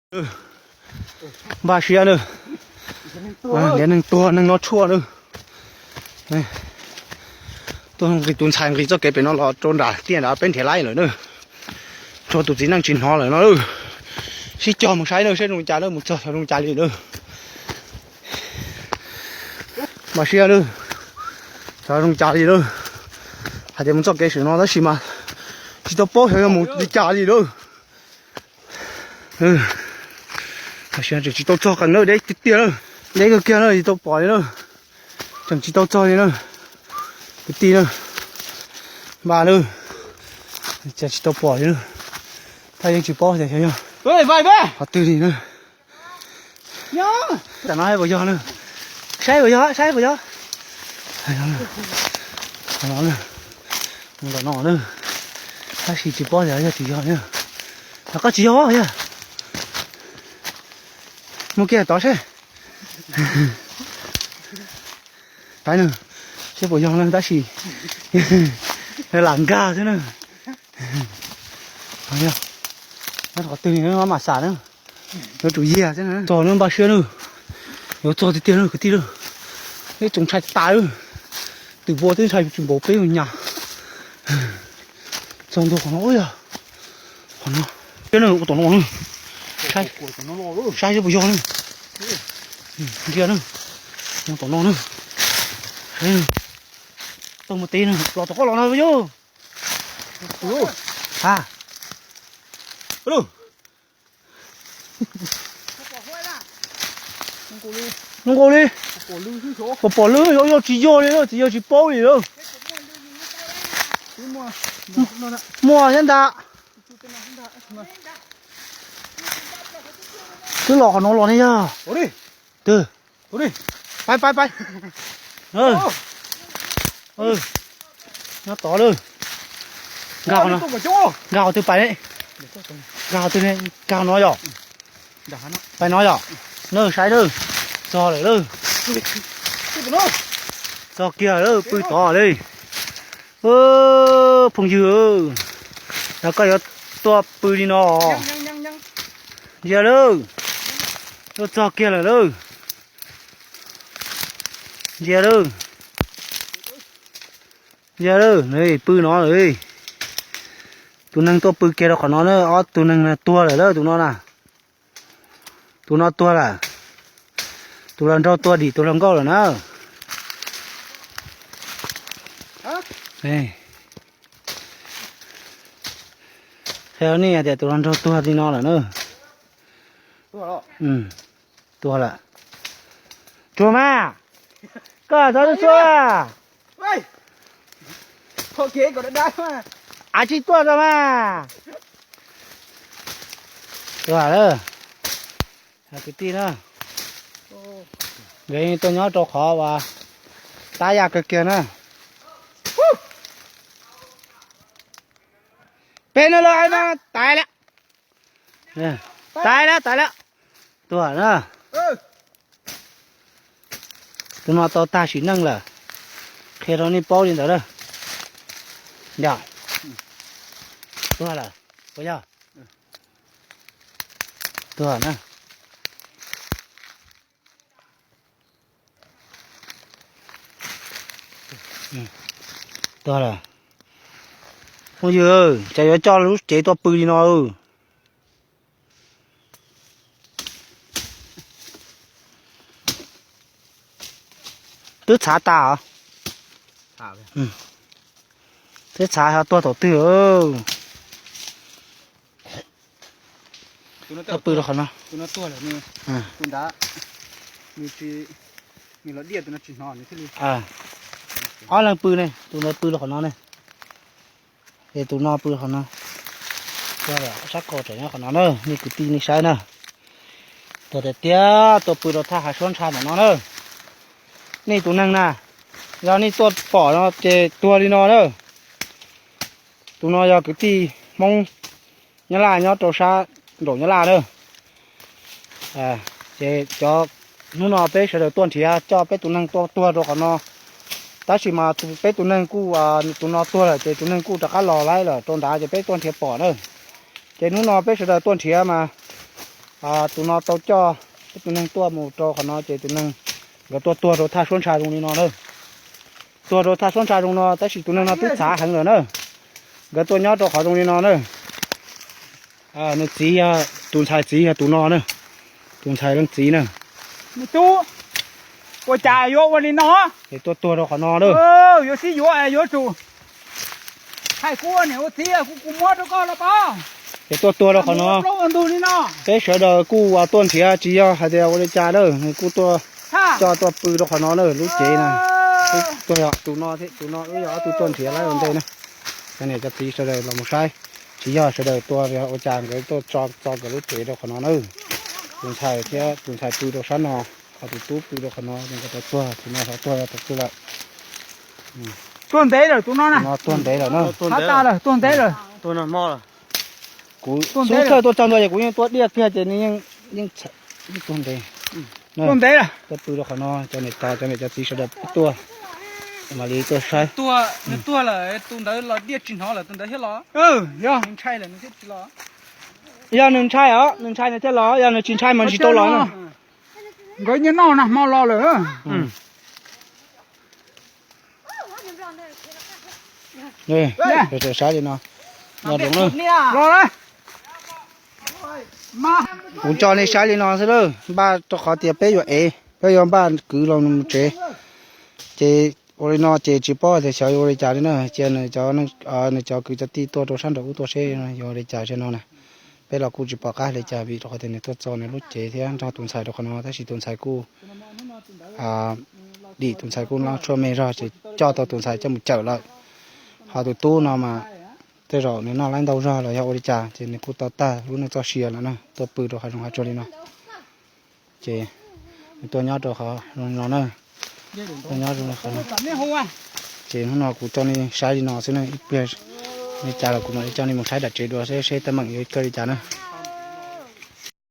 Npaj siab na, niam neeg tuag neeg no tshuaj na. Tuaj nqis tus ntxhais nqis txoj kev pem no los rau nram tiaj nrad peb nrhiav laib lawm na. Tshuav tus txiv neej tsis hnov lawm no. Sib cog mus saib na, saib zoo li cas na, mus txog xyov zoo li cas li na. Npaj siab na, xyov zoo li cas li na. Hais tias mus txoj kev sim no tab sis mas tsis tau paub xyov yog mus li cas li na. Tseem tsis tau txog qees na, deb tiag tiag na, deb kawg kiag na, tsis tau pom li na. Tseem tsis tau txog li na, kwv tij na. Npaj na, tseem tsis tau pom li na. Thaj yeej tsis paub tias xyov yog qhov twg li na. Tam no puas yog na? Saib puas yog, saib puas yog. Mus nram no na, tab sis tsis paub tias yog tsis yog na. Koj tsis yog yog. Mus kiag tod seb. Saib na, seb puas yog na tab sis lam nkag xwb na. Qhov twg mam xam na. Yuav tsum yiag xwb na. Txog na, npaj siab na. Yuav txog tiag tiag na kwv tij na. Ib tsoom ntshai tas lawm. Twm pua twb ntshai tsis npaum peb nyuag nyas. Txog ntua qhov no, yog qhov no. Peb na ua tom no na. Saib, saib seb puas yog na. Ntsia na, ua tom no na. Saib, tau mus teb na, los tom qab los no yog. Ha, hnub nkaus li. Pom pom lwm, yog tsis yog li, tsis yog tsis paub li lawm. Muaj thiab ntag. Twb los qhov no los ne yog. Twg? Pais pais pais. Nyob tod lawm. Nkag qhov twg pais ne? Nkag qhov twg ne? Nkag no yom? Pais no yom? Nawb, saib nawb. Txog lawm lawm. Txog kiag lawm, pw tod li. Phooj ywg, yog koj yuav tuaj pw li no, ntsia lawm. Tuaj txog kiag lawm lawm. Ntsia lawm. Ntsia lawm, pw no lawm. Tus neeg tuaj pw kiag rau qhov no na, ob tug neeg tuag lawm lawm tus no na. Tus no tuag lawm. Tus hluas nraug tuag dim tus hluas nkauj lawm na. Qhia nej tias tus hluas nraug tuag li no lawm na. Tuag lawm. Tsuag mas. Koj txhob txua. Av tsis tuaj tau mas. Tuag lawm. Kwv tij na, nkawd tuaj nyob rau qhov uas tab yaj kawg kiag na. Peb no los mas tais lawm. Tais lawm, tais lawm. Tuag na. Tus no tau tag sim neej lawm. Qhia rau nej paub li ntawd na. Yog. Tuag lawm. Puas yog? Tuag na. Tuag lawm. Phooj ywg, cas yuav coj lub cev tuaj pw li no. Twb txhav tas os. Twb txhav ho tuag thaum twg. Pw rau qhov no. Ob leeg pw ne, tus ntawd pw rau qhov no ne. Es tus no pw qhov no. Sab ko tseem nyob qhov no na, nej kwv tij nej saib na. Tuag tiag tiag, tuaj pw rau thaj hav suab ntsha ntawm no na. Nej tus neeg na, yog nej tuaj pom no ces tuag li no na. Tus no yog kwv tij Hmoob Nyab Laj nyob rau sab nraum Nyab Laj na. Ces cov hnub no peb sawv daws tuaj nrhiav coj peb tus neeg tuaj tuag rau qhov no. Tab sis mas peb tus neeg kuj, tus no tuag lawm ces tus neeg kuj rov qab los laib lawm rau nrad ces peb tuaj nrhiav pom na. Ces hnub no peb sawv daws tuaj nrhiav mas Tus no tau coj peb tus neeg tuaj mus rau qhov no ces tus neeg nkawd tuaj tuag rau thaj suab ntsha zoo li no na. Tuag rau thaj suab ntsha zoo no tab sis tus neeg no twb txhav heev lawm na. Nkawd tuaj nyob rau qhov zoo li no na. Nws txiv yog, tus ntxhais txiv yog tus no na. Tus ntxhais leej txiv na. Me tub, ua cas yuav ua li no? Es tuaj tuag rau qhov no na. Yuav sib yuav yuav tsum hais kuv ua niam ua txiv kuv kuv muab rau koj los pab. Es tuaj tuag rau qhov no. Ua ntug li no. Peb sawv daws kuj uas tuaj nrhiav tsis yog hais tias ua li cas na, nws kuj tuaj coj tuaj pw rau qhov no na, lub cev na. Tuaj yog tus no thiab tus no wb yog ob tug tuaj nrhiav laib ua ntej na. Cov niam cov txiv sawv daws los mus saib, tsis yog sawv daws tuaj ua cas nkawd tuaj tso txo nkawd lub cev rau qhov no na. Tus ntxhais thiab tus ntxhais pw rau sab no, ho tus tub pw rau qhov no, nkawd tau tuag, tus no ho tuag yog tus twg lawm. Tuag ntev lawm tus no na. Tuag ntev lawm na. Tuag ntev lawm, tuag ntev lawm. Kuv xub thawj tuaj txog ntua ces kuv yeej tua diaj kiag ces nws yeej, yeej tuag ntev. Tuag ntev lawm. Tuaj pw rau qhov no, cov niam tais cov niam cov txiv sawv daws tuaj, mam li tuaj saib. Nws tuag lawm, tus ntawd los diaj tsis hnov lawm, tus ntawd thiaj los. Yog nws ntshai lawm nws thiaj tsis los. Yog nws ntshai os, nws ntshai nws thiaj los, yog nws tsis ntshai mas tsis tau los na. Nkawd nyob noj nag hmo los lawm. Saib li no, kuv tso nej saib li no xwb lawm, npaj rau qhov tias peb yuav ev, peb yuav npaj kwv los mus tsev. Ces ua li no ces tsis paub tias xyov yuav ua li cas li na, cia nws cov, nws cov kwv cov tij tuaj rau sab nraum ub tuaj seb yuav ua li cas li no na. Peb los kuj tsis pom qab li cas vim rau qhov tias nws tuaj txo nws lub cev thiab nrog tus ntxhais rau qhov no tab sis tus ntxhais kuj dim, tus ntxhais kuj noj tshuaj me zog ces coj tau tus ntxhais coj mus cawm lawm. Ho tus tub no mas tej zaum nws noj laib ntau zog los yog ua li cas ces nws kuj tau tag lub neej txoj sia lawm na, tuaj pw rau qhov zoo hav tsuag li no. Ces nws tuaj nyob rau qhov zoo li no na, tuaj nyob zoo li qhov no. Ces hnub no kuv coj nej saib li no xwb na, ib pliag li cas los kuv mam li coj nej mus saib dam tsev dua seb seb teeb meem yuav kawg li cas na.